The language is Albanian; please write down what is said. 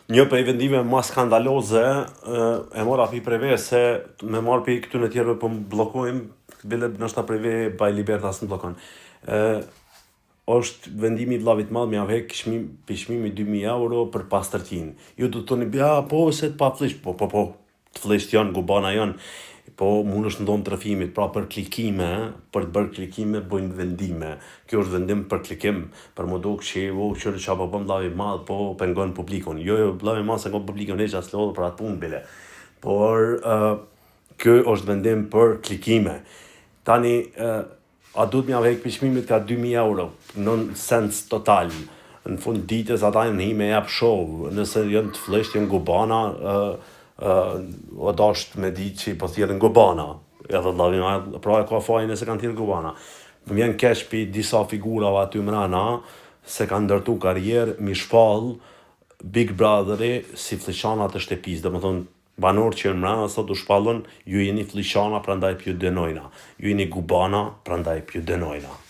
Një prej vendimeve ma skandaloze e mora pi prej ve se me marr pi këtyne tjerëve po më bllokojnë, bile ndoshta prej ve by Liberta s'më bllokon. Ë është vendimi i vllavit madh me jau hek çmim pi çmimi 2000 euro për pastërtinë. Ju do të thoni, ja po se të paflliqt, po po po, të flliqt janë, gubana janë, po mund është në dhomë të rrëfimit, pra për klikime, për të bërë klikime, bëjnë vendime. Kjo është vendim për klikim, për më duk që u qërë që po bën vllavi i madh, po pengon publikun. Jo, jo, vllavi i madh s'e pengon publikun, hiç as lodhë për atë punë bile. Por uh, kjo është vendim për klikime. Tani, uh, A duhet me jau hek pi çmimit ka 2000 euro, nonsens total. Në fund ditës ata janë hi me jap show, nëse janë të flliqt, janë gubana, ë ë o dasht me ditë që po thirrin gubana. Edhe vllavi madh, pra e ka fajin nëse kanë thirrë gubana. Më vjen keq pi disa figurave aty mrena se kanë ndërtu karrierë mi shpall Big Brotheri si flliqana të shtëpisë, domethënë Banorë që janë mrena sot u shpallën, ju jeni flliqana prandaj p'ju dënojna, ju jeni gubana prandaj p'ju dënojna.